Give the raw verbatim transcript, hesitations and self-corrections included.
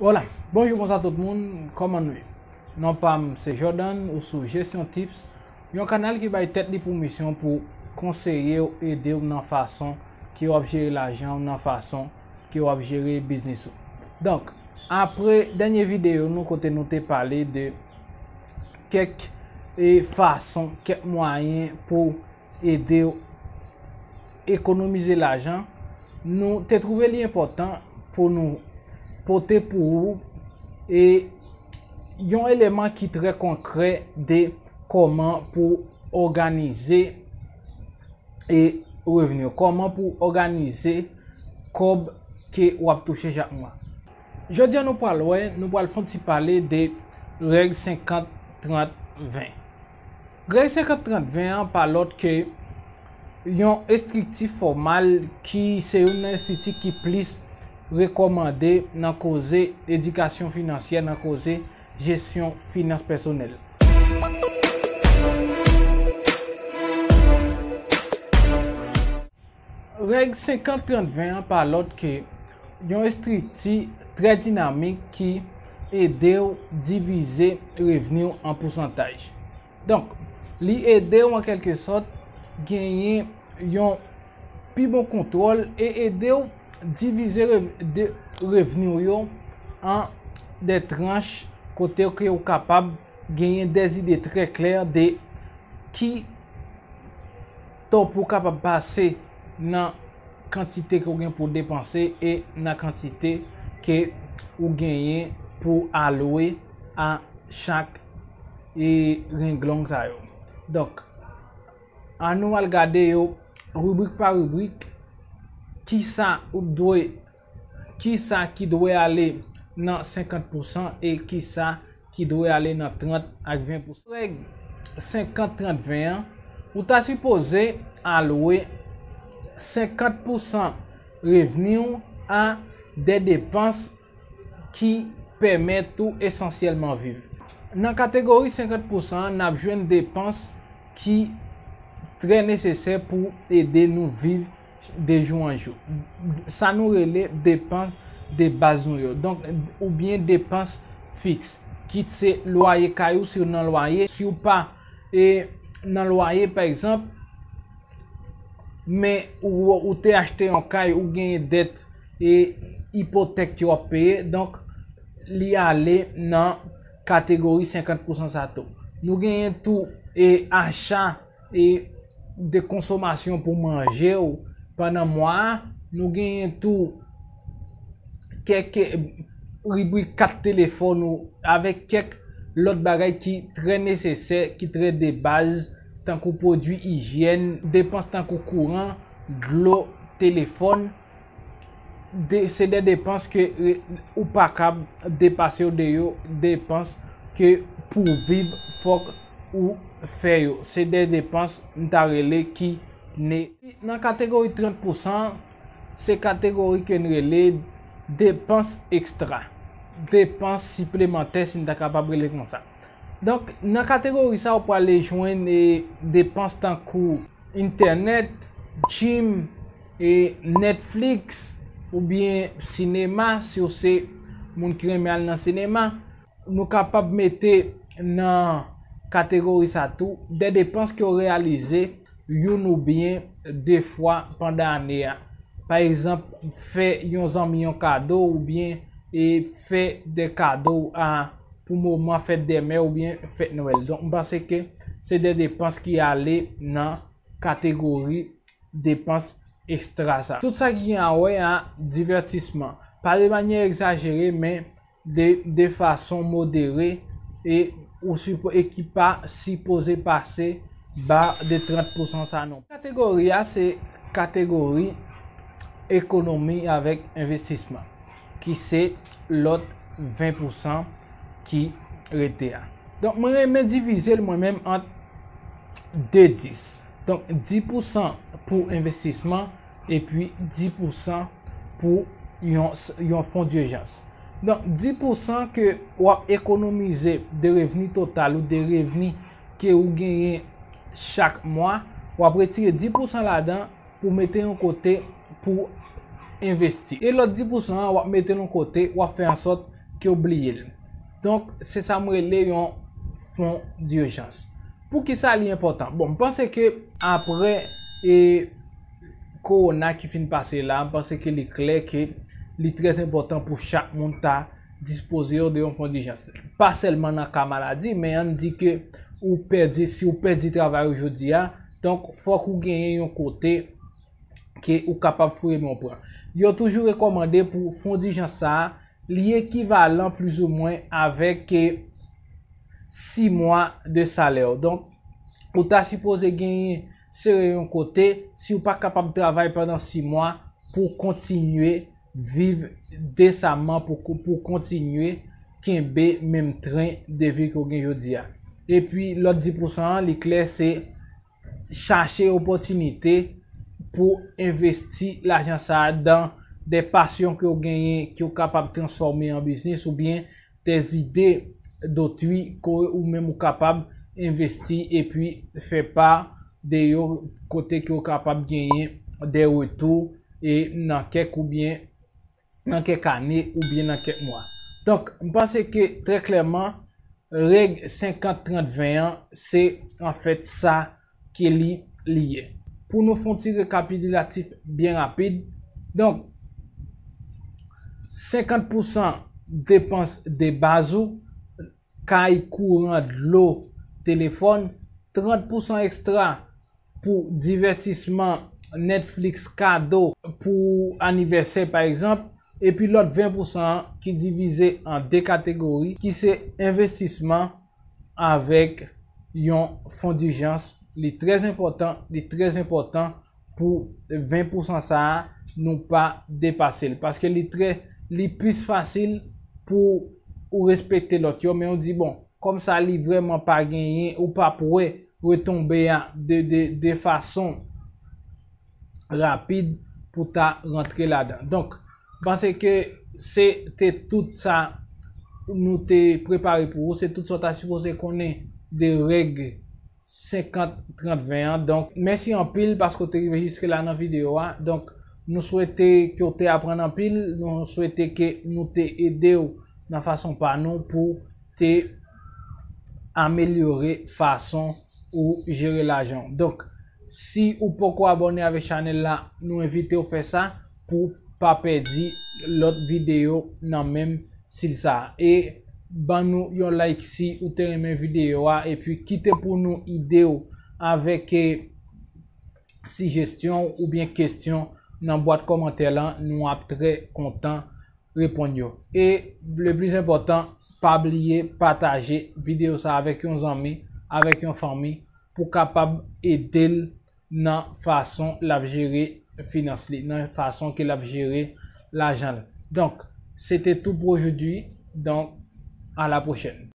Hola, bonjou, bonswa tout moun, kòman nou ye? Non pa m se Jordan, ou sou Gestion Tips, yon kanal ki bay tèt li pou misyon pou konseye w, ede w nan fason ke w ap jere lajan w, nan fason ke w ap jere biznis ou. Donk, apre dènye videyo nou kote nou te pale de kèk e fason, kèk mwayen pou ede w ekonomize lajan, nou te twouve li enpòtan pou nou pote pou ou e yon eleman ki trè konkrè de kòman pou òganize e revni w, kòman pou òganize kòb ke w ap touche chak mwa. Jodi a nou pral wè, nou pral fè yon ti pale de règ senkant trant ven. Règ senkant trant ven an pa lòt ke yon estrikti fòmal ki se youn nan estrikti ki plis rekòmande nan koze edikasyon finansyè, nan koze jesyon finans pèsonèl. Règ senkant trant ven an pa lòt ke yon estrikti trè dinamik ki ede w divize revni w an pousantaj. Donk, li ede w an kèlke sòt genyen yon pi bon kontwòl e ede w divize rev- de- revni w yo an de tranch kote ke w kapab genyen de ide trè klè de ki tan pou w kapab pase nan kantite ke w gen pou w depanse e nan kantite ke w genyen pou w alwe a chak e renglong sa yo. Donk, annou al gade yo ribrik pa ribrik, kisa ou dwe, kisa ki dwe ale nan senkant pousan e kisa ki dwe ale nan trant ak ven pousan. Règ senkant trant ven an, ou ta sipoze alwe senkant pousan revni w a de depans ki pèmèt ou esansyèlman viv. Nan kategori senkant pousan an, n ap jwenn depans ki trè nesesè pou ede nou viv de jou an jou. Sa nou rele depans de baz nou yo. Donk, oubyen depans fiks. Kit se lwaye kay ou, si w nan lwaye, si w pa e nan lwaye, pa egzanp, men ou, ou te achte yon kay, ou genyen dèt e ipotèk ke w ap peye, donk, li ale nan kategori senkant pousan sa tou. Nou genyen tou e acha e de konsomasyon pou manje w pandan mwa a. Nou genyen tou kèk ribrik kat telefòn ou avèk kèk lòt bagay ki trè nesesè, ki trè de baz, tankou pwodui ijyèn, depans tankou kouran, dlo, telefòn. De, se de depans ke e, ou pa kab depase yo de yo, depans ke pou viv fòk ou fè yo. Se de depans m ta rele ki ne. Nan kategori trant pousan, se kategori ke n rele depans ekstra, depans siplemantè, si n ta kapab rele konsa. Donk, nan kategori sa, ou pwale jwenn e, depans tankou entènèt, gym, e Netflix, oubyen sinema, si w se moun ki renmen al nan sinema. Nou kapab mete nan kategori sa tou de depans ke w reyalize youn oubyen de fwa pandan ane a. Pa egzanp, fè yon zanmi yon kado oubyen e fè de kado a pou moman fèt dèmè oubyen fèt Nwèl. Donk, m panse ke se de depans ki ale nan kategori depans ekstra sa. Tout sa ki gen a wè a divètisman. Pa de manyè egzajere, men de, de fason modere e, ou sipo, e ki pa sipoze pase ba de trant pousan sa non. Kategori a se kategori ekonomi avèk envestisman, ki se lòt ven pousan ki rete a. Donk, mwen renmen divize l mwen menm ant de dis. Donk, dis pousan pou envestisman epi dis pousan pou yon, yon fon dijans. Donk, dis pousan ke w ap ekonomize de revni total ou de revni ke ou genyen chak mwa, w ap retire dis pousan ladan pou mete yon kote pou envesti. E lòt dis pousan an, w ap mete l yon kote, w ap fè ansòt ke w bliye l. Donk, se sa m rele yon fon dijans. Poukisa li enpòtan? Bon, m panse ke apre e kowona ki fin pase la, m panse ke li klè ke li trè enpòtan pou chak moun ta dispoze yo de yon fon dijans. Pa sèlman nan ka maladi, men ann di ke ou pèdi, si ou pèdi travay ou jodi a, donk fòk ou genyen yon kote ke ou kapab fouye men w pran. Yo toujou rekòmande pou fon dijans sa a, li ekivalan plizoumwen avèk sis mwa de salè w. Donk, ou ta sipoze genyen sere yon kote, si w pa kapab travay pandan sis mwa, pou w kontinye viv desamman, pou, pou w kontinye kenbe menm tren de vi ke w gen jodi a. Epi lòt dis pousan an, li klè, se chache opòtinite pou envesti lajan sa a dan de pasyon ke w genyen, ke w kapab transfòme an biznis, oubyen de zide dotwi ke ou menm ou kapab envesti epi fè pa de yo, kote ke w kapab genyen de retou e nan kèk oubyen nan kèk ane oubyen nan kèk mwa. Donk, m panse ke trè klèman, règ senkant trant ven an, se anfèt sa ke li, li ye. Pou nou fè yon ti rekapitilatif byen rapid, donk, senkant pousan depans de baz ou, kay, kouran, dlo, telefòn, trant pousan ekstra pou divètisman, Netflix, kado pou anivèsè pa egzanp, epi lòt ven pousan an ki divize an de kategori, ki se envestisman avèk yon fon dijans. Li trè enpòtan, li trè enpòtan pou ven pousan sa a, nou pa depase l. Paske li trè, li plis fasil pou ou respekte lòt yo, men ou di, bon, kòm sa li vrèman pa genyen, ou p ap wè retonbe a de, de, de fason rapid pou ta rantre ladan. Donk, m panse ke se te tout sa nou te prepare pou ou, se tout sa w ta sipoze konnen de règ senkant trant ven an. Donk, mèsi anpil paske w te rive jiske la nan videyo a. Donk, nou swete ke w te aprann anpil, nou swete ke nou te ede w nan fason pa nou pou te amelyore fason ou jere lajan w. Donk, si ou poko abòne avèk chanèl la, nou envite w fè sa pou pa pèdi lòt videyo nan menm stil sa a. E ban nou yon like si ou te renmen videyo a, epi kite pou nou ide w avèk, eh, sijesyon oubyen kesyon nan bwat kòmantè lan, nou ap trè kontan reponn yo. E le plis enpòtan, pa bliye pataje videyo sa avèk yon zanmi, avèk yon fanmi, pou kapab ede l nan fason l ap jere finans li, nan fason ke l ap jere lajan l. Donk, se te tou pou ojodi. Donk, a la pwochèn.